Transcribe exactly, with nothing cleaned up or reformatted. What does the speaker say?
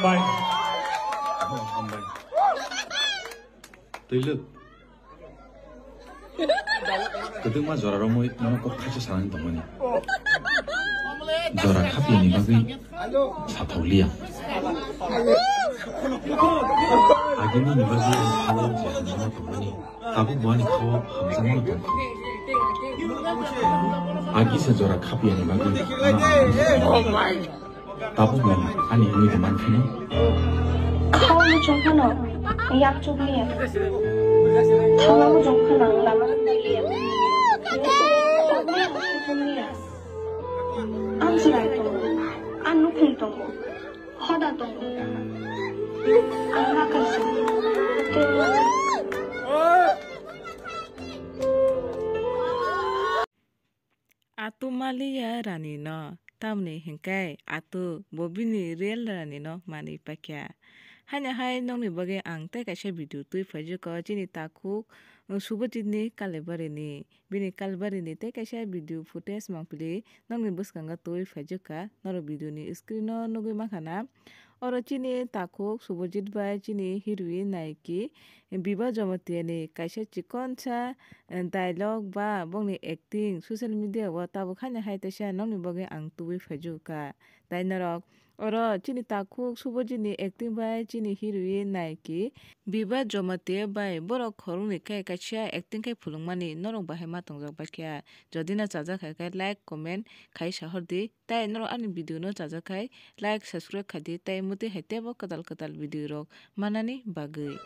Bai. Hambai. Twi lwk. Kwdwkma jora romwi nono kok thaisa sanani tongmani. Jora khapiyani bagwi sathauliya. Agini ni bagwi ang khao je hamjama tongmani. Tabuk bo ani khao hamjakmano tongkha. Agisa jora khapiyani bagwi ano ang tabuk no ani wngwi tongma phino. Khao muchung phano yakchuk liya. Thangma muchung phano lama liya. Ang chwrai tongo, ang nukhung tongo. Hoda tongo. Ang ma kaisa. Atu maliya rani no, tamni hinkai atu bo bini real rani no mani pakya. Hanya hai nokni bagwi ang tei kaisa video twi phaijukho chini takhuk, uh, Subhajit ni Kalibari ni. Bini Kalibari ni tei kaisa video footage mangpili nokni bwskango twi phaijukha. Norok video ni screen o nugwi mankha na. Oro chini takhuk Subhajit bai chini heroine Nayiki Biba Jamatia ni kaisa chikonsa, eh, dialogue ba bongni acting social media o tabuk haino hai teisa nokni bagwi ang tubui phaijukha. Tai norok oro chini takhuk Subhajit ni acting bai chini heroine Nayiki Biba Jamatia bai borok khoroknwi khe kaisa acting khe phulukmani norok bahai ma tongjak bai khe. Jodi no chajak hai khe like, comment khai sahor di. Tai norok ani video no chajak khai like, subscribe khai di. Tai mutwi hai teibo kwtal kwtal video rok manani bagwi.